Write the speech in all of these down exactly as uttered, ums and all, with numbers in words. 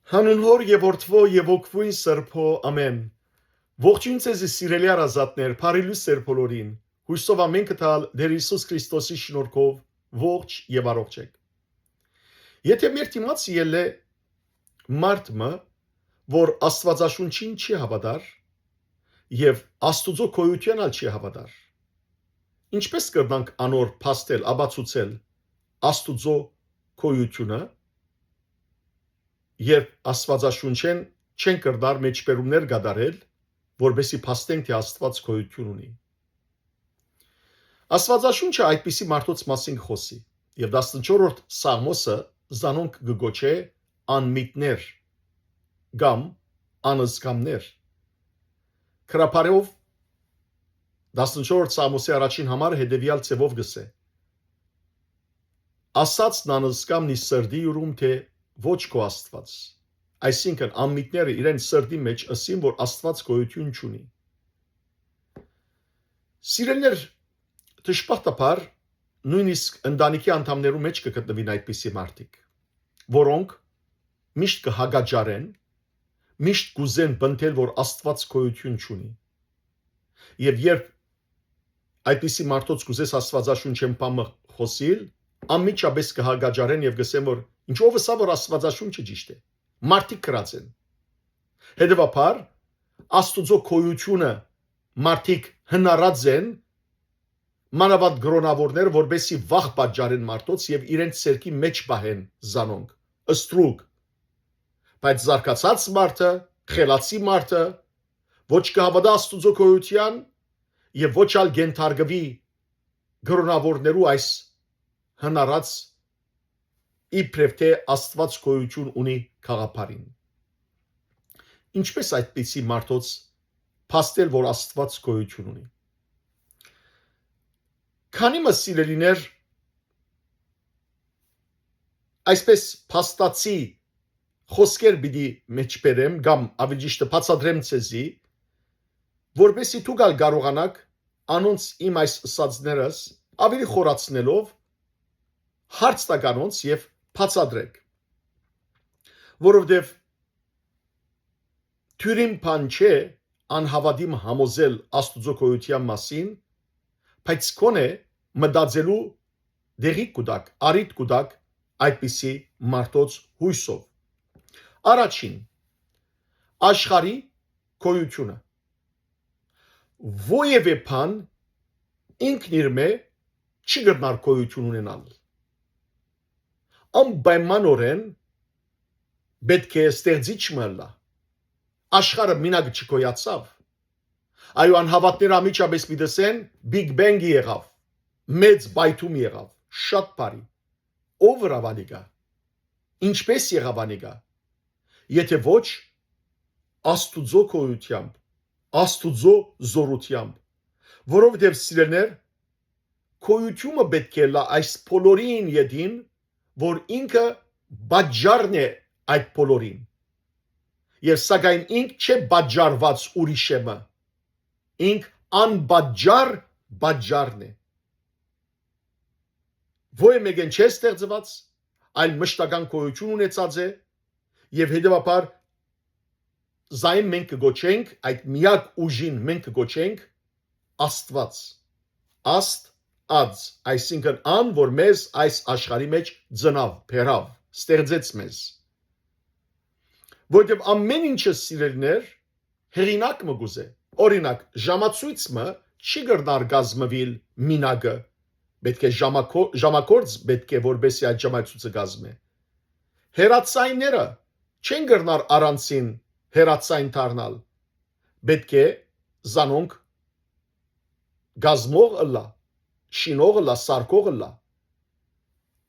Հանուն Հօր եւ Որդւոյ եւ Հոգւոյն Սրբոյ, ամէն։ Ողջոյն ձեզի, սիրելի հարազատներ, բարի լոյս ձեր բոլորին։ Յոյսով ամէնքը թալ Տէր Յիսուս Քրիստոսի շնորհքով ողջ եւ առողջ էք։ Եթէ մեր դիմաց ելլէ մարդ մը, որ Աստուածաշունչին չի հաւատար եւ Աստուծոյ գոյութեան ալ չի հաւատար, ինչպէ՞ս կրնանք անոր փաստել, ապացուցել Աստուծոյ գոյութիւնը, երբ Աստուածաշունչէն չենք կրնար մէջբերումներ կատարել, որպէսզի փաստենք թէ Աստուած գոյութիւն ունի։ Աստուածաշունչը այդպիսի մարդոց մասին կը խօսի, եւ տասնչորրորդ Սաղմոսը զանոնք կը կոչէ անմիտներ կամ անզգամներ։ Գրաբարեով տասնչորրորդ Սաղմոսի առաջին համարը հետեւեալ ձեւով կ'ըսէ. «Ասացն անզգամն իր սրտի յուրում թէ ոչ քո Աստուած»։ Այսինքն անմիտները իրենց սրտի մէջ ըսին, որ Աստուած գոյութիւն չունի։ Սիրելիներ, դժբախտաբար, նոյնիսկ ընտանիքի անդամներու մէջ կը գտնուին այդպիսի մարդիկ, որոնք միշտ կը հակաճառեն, միշտ կ'ուզեն պնդել, որ Աստուած գոյութիւն չունի։ Եւ երբ այդպիսի մարդոց կ'ուզես Աստուածաշունչէն բան մը խօսիլ, անմիջապէս կը հակաճառեն եւ կ'ըսեն, որ ինչո՞վ ըսա, որ Աստուածաշունչը ճիշդ է։ Մարդիկ գրած են։ Հետեւաբար, Աստուծոյ գոյութիւնը մարդիկ հնարած են, մանաւանդ կրօնաւորներ, որպէսզի վախ պատճառեն մարդոց եւ իրենց սերկի մէջ պահեն զանոնք, ստրուկ։ Բայց զարգացած մարդը, խելացի մարդը, ոչ կը հաւատայ Աստուծոյ գոյութեան եւ ոչ ալ կ'ենթարկուի կրօնաւորներու այս հնարած, իբրեւ թէ Աստուած գոյութիւն ունի գաղափարին։ Ինչպէ՞ս այդպիսի մարդոց փաստել, որ Աստուած գոյութիւն ունի։ Քանի մը, սիրելիներ, այսպէս փաստացի խօսքեր պիտի մէջբերեմ կամ, աւելի ճիշդը, բացատրեմ ձեզի, որպէսզի դուք ալ կարողանաք անոնց իմ այս ըսածներս աւելի խորացնելով հարց տաք անոնց եւ բացատրեք, որովհետեւ դիւրին բան չէ անհաւատի մը համոզել Աստուծոյ գոյութեան մասին, բայց գոնէ մտածելու դեղի կու տաք, առիթ կու տաք այդպիսի մարդոց յոյսով։ Առաջին, աշխարհի գոյութիւնը։ Որեւէ բան ինքն իրմէ չի կրնար գոյութիւն ունենալ։ Անպայմանօրէն պէտք է ստեղծիչ մը ըլլայ։ Աշխարհը մինակ չկոյացաւ։ Այո, անհաւատները անմիջապէս պիտի ըսեն, Big Bang եղաւ, մեծ պայթում եղաւ, շատ բարի։ Ո՞վ ըրաւ անիկա։ Ինչպէ՞ս եղաւ անիկա։ Եթէ ոչ, Աստուծոյ գոյութեամբ, Աստուծոյ զօրութեամբ, որովհետեւ, սիրելիներ, գոյութիւնը պէտք է ըլլայ այս բոլորին ետին, որ ինքը պատճառն է այդ բոլորին։ Եւ սակայն ինք չէ պատճառուած ուրիշէ մը, ինք անպատճառ պատճառն է։ Որեւէ մէկէն չէ ստեղծուած, այլ մշտական գոյութիւն ունեցած է, եւ հետեւաբար զայն մենք կը կոչենք, այդ միակ ուժին մենք կը կոչենք Աստուած։ Աստ ած, այսինքն ան, որ մեզ այս աշխարհի մէջ ծնաւ, բերաւ, ստեղծեց մեզ։ Որովհետեւ ամէն ինչը, սիրելիներ, հեղինակ մը կ'ուզէ։ Օրինակ, ժամացոյց մը չի կրնար կազմուիլ մինակը։ Պէտք է ժամակո-, ժամագործ պէտք է, որպէսզի այդ ժամացոյցը կազմէ։ Հեռացայինները չեն կրնար առանցին հեռացային դառնալ։ Պէտք է զանոնք կազմող ըլլայ, շինող ըլլայ, սարքող ըլլայ։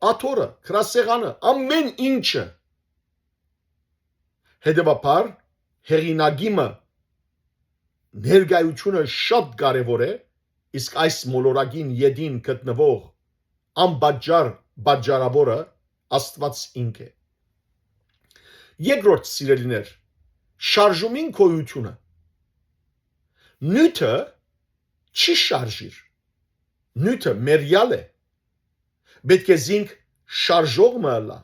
Աթոռը, գրասեղանը, ամէն ինչը։ Հետեւաբար, հեղինակի մը ներկայությունը շատ կարեւոր է, իսկ այս մոլորակին ետին գտնուող անպատճառ պատճառաւորը Աստուած ինք է։ Երկրորդ, սիրելիներ, շարժումին գոյութիւնը։ Նիւթը չի շարժիր։ Նիւթը մեռեալ է։ Պէտք է զինք շարժող մը ըլլայ։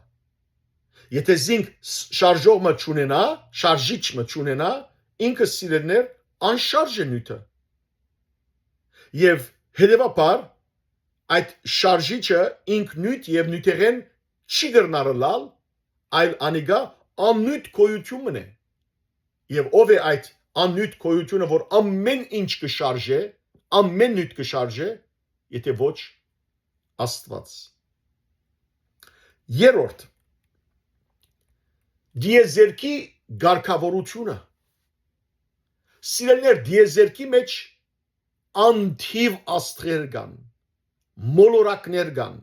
Եթե զինք ս-, շարժող մը չունենայ, շարժիչ մը չունենայ, ինքը, սիրելիներ, անշարժ է նիւթը։ Եւ հետեւաբար այդ շարժիչը ինքնիւթ եւ նիւթերէն չի կրնար ըլլալ, այլ անիկա աննիւթ գոյութիւն մըն է։ Եւ ով է այդ աննիւթ գոյութիւնը, որ ամէն ինչ կը շարժէ, ամէն նիւթ կը շարժէ, եթե ոչ Աստուած։ Երրորդ, դիեզերքի կարգաւորութիւնը։ Սիրելիներ, դիեզերքի մէջ անթիւ աստղեր կան, մոլորակներ կան,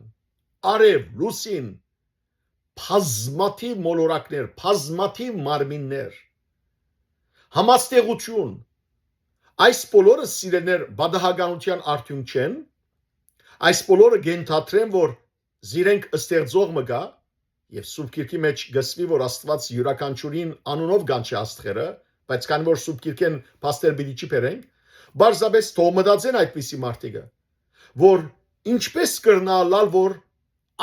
արեւ, լուսին, բազմաթիւ մոլորակներ, բազմաթիւ մարմիններ, համաստեղութիւն։ Այս բոլորը, սիրելիներ, պատահականութեան արդիւնք չեն, այս բոլորը կ'ենթադրեն, որ զիրենք ստեղծող մը կայ, եւ Սուրբ Գիրքի մէջ կ'ըսուի, որ Աստուած իւրաքանչիւրին անունով կանչէ աստղերը, բայց քանի որ Սուրբ Գիրքէն փաստեր պիտի չի բերենք, պարզապէս թող մտածեն այդպիսի մարդիկը, որ ինչպէս կրնայ ըլլալ, որ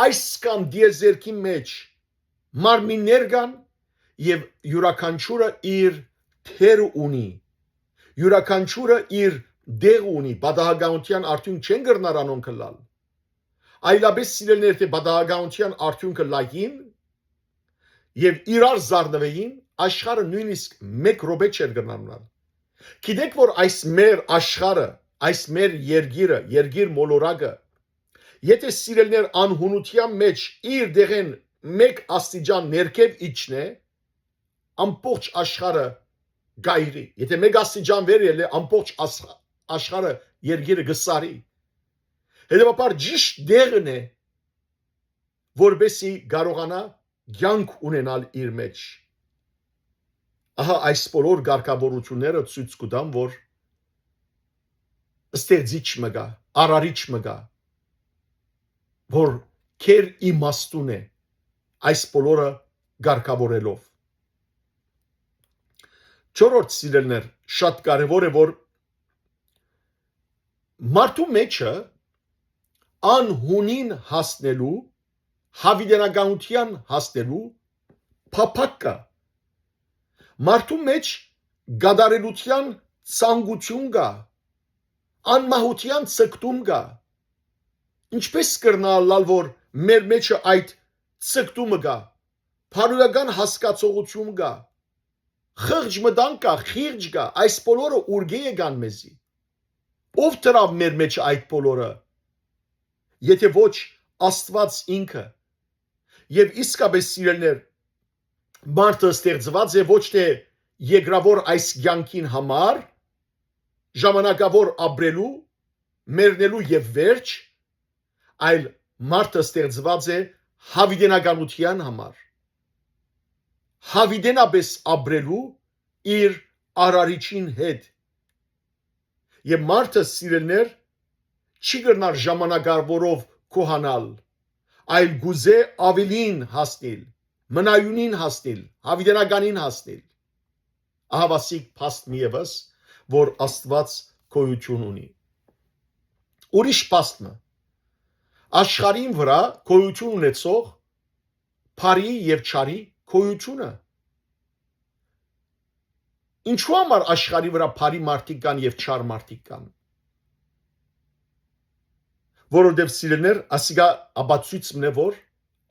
այսքան դիեզերքի մէջ մարմիններ կան եւ իւրաքանչիւրը իր դերը ունի, իւրաքանչիւրը իր դեղը ունի, պատահականութեան արդիւնք չեն կրնար անոնք ըլլալ։ Այլապէս, սիրելիներ, թէ պատահականութեան արդիւնքը լային եւ իրար զարնուէին, աշխարհը նոյնիսկ մէկ րոպէ չէր կրնար մնալ։ Գիտեք, որ այս մեր աշխարհը, այս մեր երկիրը, երկիր մոլորակը, եթե, սիրելիներ, անհունութեան մէջ իր դեղէն մէկ աստիճան ներքեւ իջնէ, ամբողջ աշխարհը կայրի։ Եթե մէկ աստիճան վեր ելլէ, ամբողջ ասխ-, աշխարհը, երկիրը կը սարի։ Հետեւաբար ճիշտ դեղն է, որպեսզի կարողանայ կեանք ունենալ իր մէջ։ Ահա այս բոլոր կարգաւորութիւնները ցոյց կու տան, որ ստեղծիչ մը կայ, արարիչ մը կայ, որ գեր իմաստուն է այս բոլորը կարգաւորելով։ Չորրորդ, սիրելիներ, շատ կարեւոր է, որ մարդու մէջը անհունին հասնելու, յաւիտենականութեան հասնելու փափաք կայ։ Մարդու մէջ կատարելութեան ցանկութիւն կայ, անմահութեան ձգտում կայ։ Ինչպէս կրնայ ըլլալ, որ մեր մէջը այդ ձգտումը կայ, բարոյական հասկացողութիւն կայ, խղճ մտանք կայ, խիղճ կայ, այս բոլորը ուրկէ եկան մեզի։ Ո՞վ դրաւ մեր մէջը այդ բոլորը, եթե ոչ Աստուած ինքը։ Եւ իսկապէս, սիրելիներ, մարդը ստեղծուած է ոչ թէ երկրաւոր այս կեանքին համար, ժամանակաւոր ապրելու, մեռնելու եւ վերջ, այլ մարդը ստեղծուած է յաւիտենականութեան համար, յաւիտենապէս ապրելու իր արարիչին հետ։ Եւ մարդը, սիրելիներ, չի կրնար ժամանակավորով գոհանալ, այլ կուզէ աւելին հասնիլ, մնայունին հասնիլ, յաւիտենականին հասնիլ։ Ահավասիկ փաստ մը եւս, որ Աստուած գոյութիւն ունի։ Ուրիշ փաստ մը։ Աշխարհին վրայ գոյութիւն ունեցող բարի եւ չարի գոյութիւնը։ Ինչու համար աշխարհի վրայ բարի մարդիկ կան եւ չար մարդիկ կան։ Որովհետեւ, սիրելիներ, ասիկա ապացոյց մնե, որ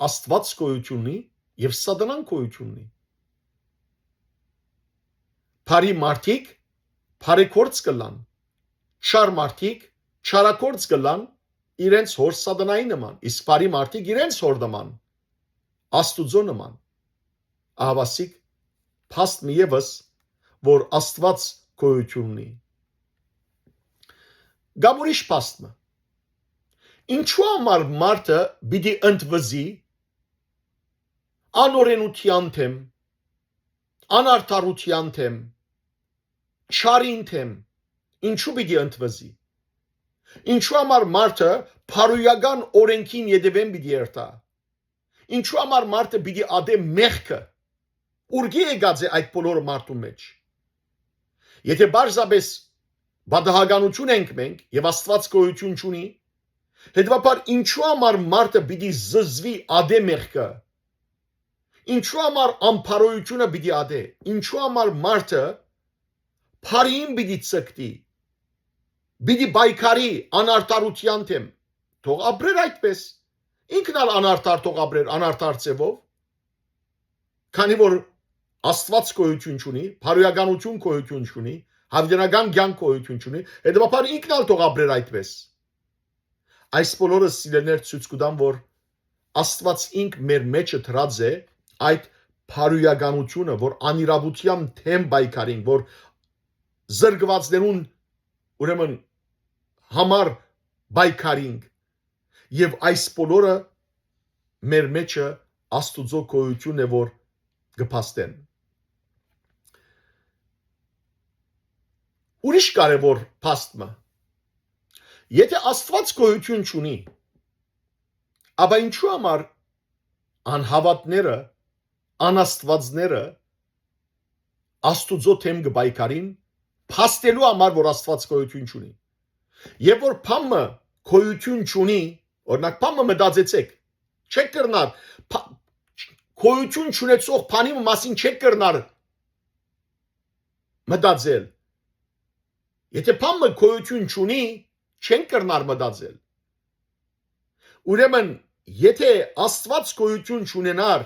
Աստուած գոյութիւն ունի եւ Սատանան գոյութիւն ունի։ Բարի մարդիկ բարեգործ կ'ըլլան, չար մարդիկ չարագործ կ'ըլլան իրենց հոր Սատանայի նման, իսկ բարի մարդիկ իրենց հոր նման, Աստուծոյ նման։ Ահավասիկ փաստ մը եւս, որ Աստուած գոյութիւն ունի։ Կամ ուրիշ փաստ մը։ Ինչու համար մարդը պիտի ընդվզի անօրենութեան դէմ, անարդարութեան դէմ, չարին դէմ, ինչու պիտի ընդվզի։ Ինչու համար մարդը բարոյական օրենքին ետևէն պիտի երթայ։ Ինչու համար մարդը պիտի ատէ մեղքը։ Ուրկէ եկած է այդ բոլորը մարդու մեջ։ Եթե պարզապէս պատահականութիւն ենք մենք եւ Աստուած գոյութիւն չունի, հետեւաբար ինչու համար մարդը պիտի զզվի ատէ մեղքը։ Ինչու համար անփարոյութիւնը պիտի ատէ, ինչու համար մարդը բարիին պիտի ձգտի, պիտի պայքարի անարդարութեան դէմ։ Թող ապրեր այդպես։ Ինքն ալ անարդար թող ապրեր անարդար ձեւով, քանի որ Աստուած գոյութիւն չունի, բարոյականութիւն գոյութիւն չունի, հաւիտենական կեանք գոյութիւն չունի, հետեւաբար ինքն ալ թող ապրեր այդպես։ Այս բոլորը, սիրելիներ, ցոյց կու տան, որ Աստուած ինք մեր մէջը դրած է այդ բարոյականութիւնը, որ անիրաւութեան դէմ պայքարինք, որ զրկուածներուն, ուրեմն, համար պայքարինք։ Եւ այս բոլորը մեր մէջը Աստուծոյ գոյութիւնն է, որ կը փաստեն։ Ուրիշ կարեւոր փաստ մը։ Եթէ Աստուած գոյութիւն չունի, ապա ինչու համար անհաւատները, անաստուածները Աստուծոյ դէմ կը պայքարին, փաստելու համար, որ Աստուած գոյութիւն չունի։ Եւ որ բան մը գոյութիւն չունի, օրինակ, բան մը մտածեցէք, չէք կրնար, փա-, գոյութիւն չունեցող բանի մը մասին չէք կրնար մտածել։ Եթէ բան մը գոյութիւն չունի, չեն կրնար մտածել։ Ուրեմն, եթէ Աստուած գոյութիւն չունենար,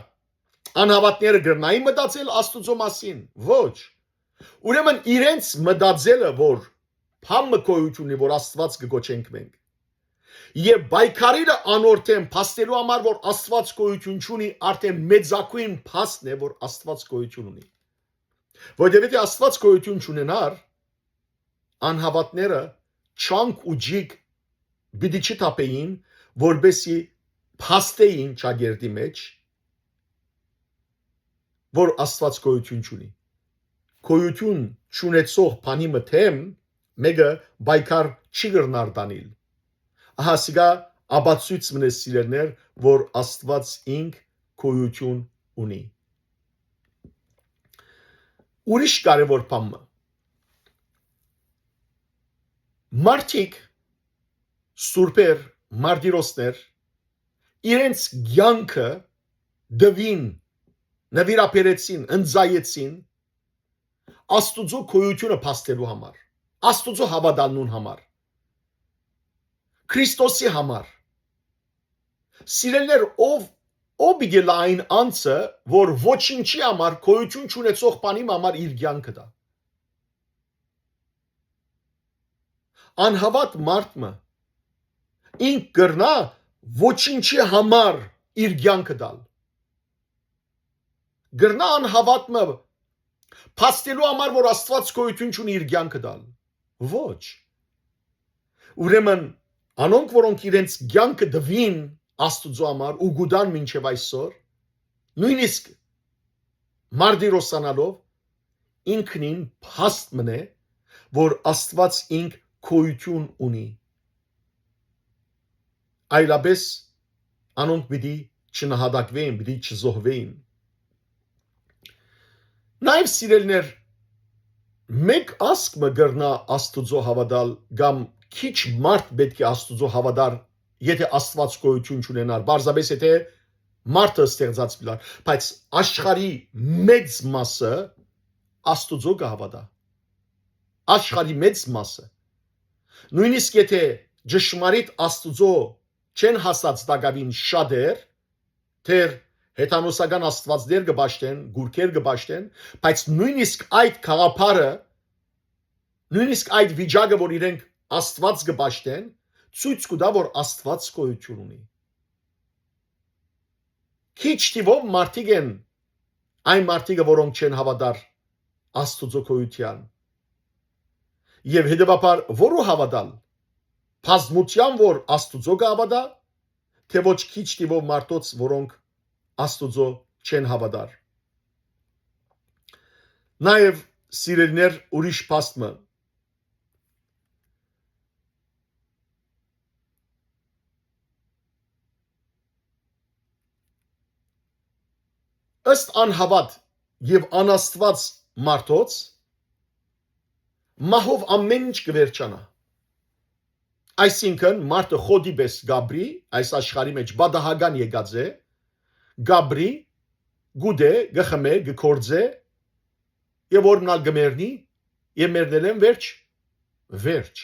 անհաւատները կրնային մտածել Աստուծոյ մասին։ Ոչ։ Ուրեմն, իրենց մտածելը, որ բան մը գոյութիւն ունի, որ Աստուած կը կոչենք մենք, եւ պայքարելը անոր դէմ փաստելու համար, որ Աստուած գոյութիւն չունի, արդէն մեծագոյն փաստն է, որ Աստուած գոյութիւն ունի։ Որտեւ եթէ Աստուած գոյութիւն չունենար, անհաւատները չանկ ու ջիկ պիտի չթափէին, որպեսզի փաստէին ճակերտի մէջ, որ Աստուած գոյութիւն չունի։ Գոյութիւն չունեցող բանի մը դէմ մէկը պայքար չի կրնար տանիլ։ Ահա սիկա ապացոյց մնես, սիրելիներ, որ Աստուած ինք գոյութիւն ունի։ Ուրիշ կարեւոր բան մը։ Մարդիկ, սուրբեր, մարտիրոսներ իրենց կեանքը տուին, նուիրաբերեցին, ընծայեցին Աստուծոյ գոյութիւնը փաստելու համար, Աստուծոյ հաւատալնուն համար, Քրիստոսի համար։ Սիրելիներ, ով, ով պիտի լա այն անձը, որ ոչինչի համար, գոյութիւն չունեցող բանի մը համար իր կեանքը տայ։ Անհաւատ մարդ մը ինք կրնա ոչինչի համար իր կեանքը տալ։ Կրնա անհաւատ մը փաստելու համար, որ Աստուած գոյութիւն չունի, իր կեանքը տալ։ Ոչ։ Ուրեմն, անոնք, որոնք իրենց կեանքը տուին Աստուծոյ համար ու կու տան մինչեւ այսօր, նոյնիսկ մարտիրոսանալով, ինքնին փաստ մնե, որ Աստուած ինք գոյութիւն ունի։ Այլապէս անոնք պիտի չնահատակուէին, պիտի չզոհուէին։ Նաեւ, սիրելիներ, մէկ ազգ մը կրնա Աստուծոյ հաւատալ կամ քիչ մարդ պէտք է Աստուծոյ հաւատար, եթէ Աստուած գոյութիւն չունենար, պարզապէս եթէ մարդը ստեղծած պիտի լար, բայց աշխարհի մեծ մասը Աստուծոյ կը հաւատայ։ Աշխարհի մեծ մասը։ Նոյնիսկ եթէ ճշմարիտ Աստուծոյ չեն հասած տակաւին շատեր, դեռ հեթանոսական աստուածներ կը պաշտեն, գուրքեր կը պաշտեն, բայց նոյնիսկ այդ գաղափարը, նոյնիսկ այդ վիճակը, որ իրենք Աստուած կը պաշտեն, ցոյց կու տայ, որ Աստուած գոյութիւն ունի։ Քիչ թիւով մարդիկ են այն մարդիկը, որոնք չեն հաւատար Աստուծոյ գոյութեան։ Եւ հետեւաբար որո՞ւ հաւատալ, բազմութեան, որ Աստուծոյ կը հաւատայ, թէ ոչ քիչ թիւով մարդոց, որոնք Աստուծոյ չեն հաւատար։ Նաեւ, սիրելիներ, ուրիշ փաստ մը։ Ըստ անհաւատ եւ անաստուած մարդոց, մահով ամէն ինչ կը վերջանայ։ Այսինքն, մարդը խոտի պէս կ'ապրի այս աշխարհի մէջ, պատահական եկած է, կ'ապրի, կ'ուտէ, կը խմէ, կը գործէ, եւ որ մնալ կը մեռնի, եւ մեռնելէն վերջ, վերջ։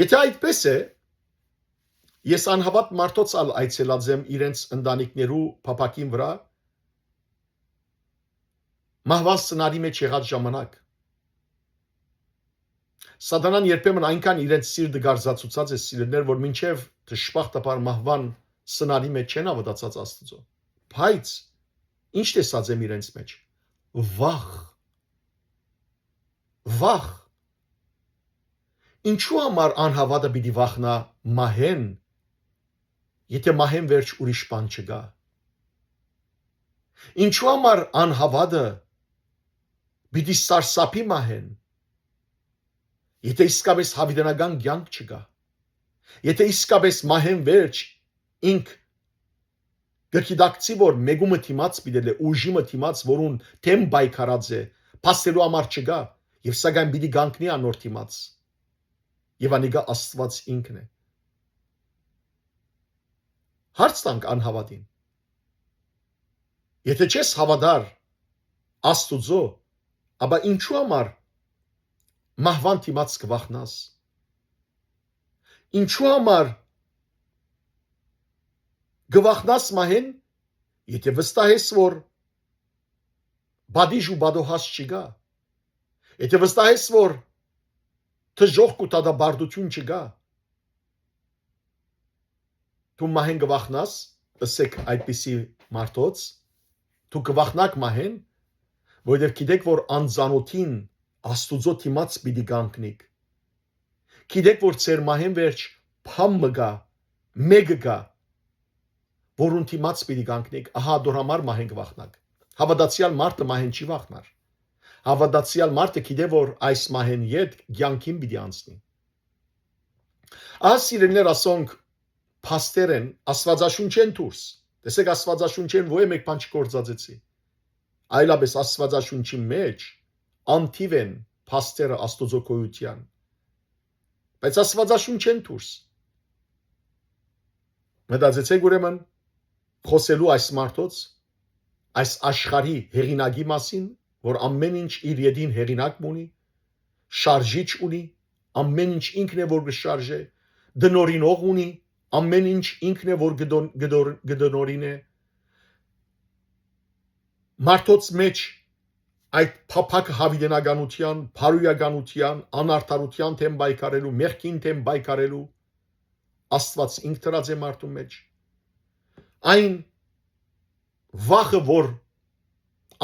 Եթէ այդպես է, ես անհաւատ մարդոց ալ այցելած եմ իրենց ընտանիքներու փափակին վրայ, մահուան սնարի մէջ եղած ժամանակ։ Սատանան երբեմն այնքան իրենց սիրտը գարզացուցած է սիրելիներ, որ մինչեւ դժբախտաբար մահուան սնարի մէջ չեն հաւատացած Աստուծոյ։ Բայց ինչ տեսած եմ իրենց մէջ։ Վախ։ Վախ։ Ինչու համար անհաւատը պիտի վախնայ մահէն, եթէ մահէն վերջ ուրիշ բան չկայ։ Ինչու համար անհաւատը պիտի սարսափի մահէն, եթէ իսկապէս յաւիտենական կեանք չկայ, եթէ իսկապէս մահէն վերջ ինք կը գիտակցի, որ մէկու մը դիմաց պիտի լէ, ուժի մը դիմաց, որուն դէմ պայքարած է, փաստերու համար չկայ, եւ սակայն պիտի կանգնի անոր դիմաց։ Եւ անիկա Աստուած ինքն է։ Հարց տանք անհաւատին։ Եթէ չես հաւատար Աստուծոյ, ապա ինչու համար մահուան դիմաց կը վախնաս։ Ինչու համար կը վախնաս մահէն, եթէ վստահ ես, որ պատիժ ու պատոհաս չկայ, եթէ վստահ ես, որ դժոխք ու դատապարտութիւն չկայ, դու մահէն կը վախնաս, ըսէք այդպիսի մարդոց, դուք կը վախնաք մահէն, որովհետեւ գիտէք, որ անծանօթին Աստուծոյ դիմաց պիտի կանգնիք։ Գիտէք, որ ձեր մահէն վերջ բան մը կայ, մէկը կայ, որուն դիմաց պիտի կանգնիք, ահա ատոր համար մահէն կը վախնաք։ Հաւատացեալ մարդը մահէն չի վախնար։ Հաւատացեալ մարդը գիտէ, որ այս մահէն յետ կեանքին պիտի անցնի։ Ահա, սիրելիներ, ասոնք փաստեր են Աստուածաշունչէն դուրս։ Տեսեք, Աստուածաշունչէն ոյ մէկ բան չկործածեցի։ Այլապէս Աստուածաշունչի մէջ անթիւ են փաստերը Աստուծոյ գոյութեան։ Բայց Աստուածաշունչէն դուրս։ Մտածեցեք ուրեմն խօսելու այս մարդոց, այս աշխարհի հեղինակի մասին, որ ամէն ինչ իր ետին հեղինակ մը ունի, շարժիչ ունի, ամէն ինչ ինքն է, որ կը շարժէ, տնօրինող ունի, ամէն ինչ ինքն է, որ կը դոն-, կը դոր-, կը տնօրինէ։ Մարդոց մէջ այդ փափաքը յաւիտենականութեան, բարոյականութեան, անարդարութեան դէմ պայքարելու, մեղքին դէմ պայքարելու Աստուած ինք դրած է մարդու մէջ։ Այն վախը, որ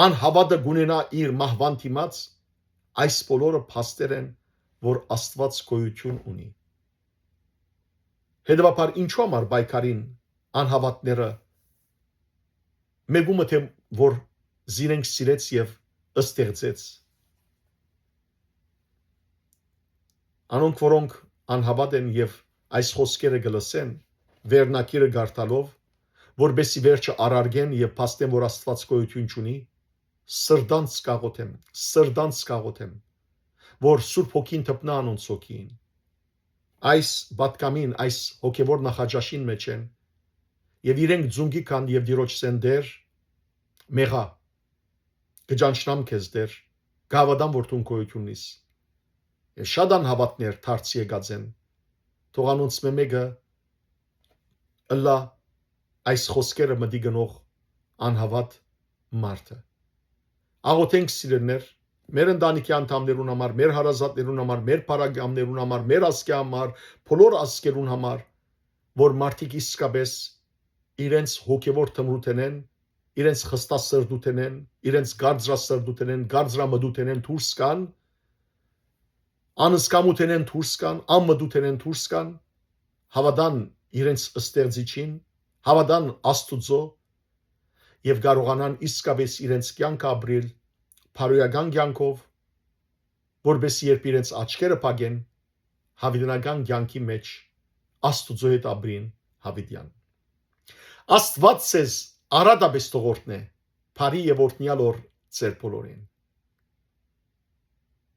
անհաւատը կունենայ իր մահուան դիմաց, այս բոլորը փաստեր են, որ Աստուած գոյութիւն ունի։ Հետեւաբար, ինչու համար պայքարին անհաւատները մէկու մը դէմ, որ զիրենք սիրեց եւ ստեղծեց։ Անոնք, որոնք անհաւատ են եւ այս խօսքերը կը լսեն, վերնագիրը կարդալով, որպեսզի վերջը արարգեն եւ փաստեն, որ Աստուած գոյութիւն չունի, սրտանց կաղոթեմ, սրտանց կաղոթեմ, որ Սուրբ Հոգին դպնայ անոնց հոգին։ Այս պատկամին, այս հոգեվոր նախաճաշին մէջ են, եւ իրենք ձունկի կան եւ Տիրոջսեն Տէր, մեղա, կը ճանչնամ քեզ, Տէր, կը հաւատամ, որ դուն գոյութիւն ունիս։ Եւ շատ անհաւատներ դարձի եկած են, թող անոնցմէ մէկը ըլլայ այս խօսքերը մտի գնող անհաւատ մարդը։ Աղոթենք, սիրելիներ, մեր ընտանիքի անդամներուն համար, մեր հարազատներուն համար, մեր բարեկամներուն համար, մեր ազգի համար, բոլոր ազգերուն համար, որ մարդիկ իսկապէս իրենց հոգեվոր թմրութենէն, իրենց խստասրտութենէն, իրենց կարծրասրտութենէն, կարծրամտութենէն դուրս գան, անզգամութենէն դուրս գան, անմտութենէն դուրս գան, հաւատան իրենց ստեղծիչին, հաւատան Աստուծոյ եւ կարողանան իսկապէս իրենց կեանքը ապրիլ բարոյական կեանքով, որպեսզի երբ իրենց աչքերը փակեն, յաւիտենական կեանքի մէջ Աստուծոյ հետ ապրին յաւիտեան։ Աստուած ձեզ արատապէս թող օրհնէ, բարի եւ օրհնեալ օր ձեր բոլորին։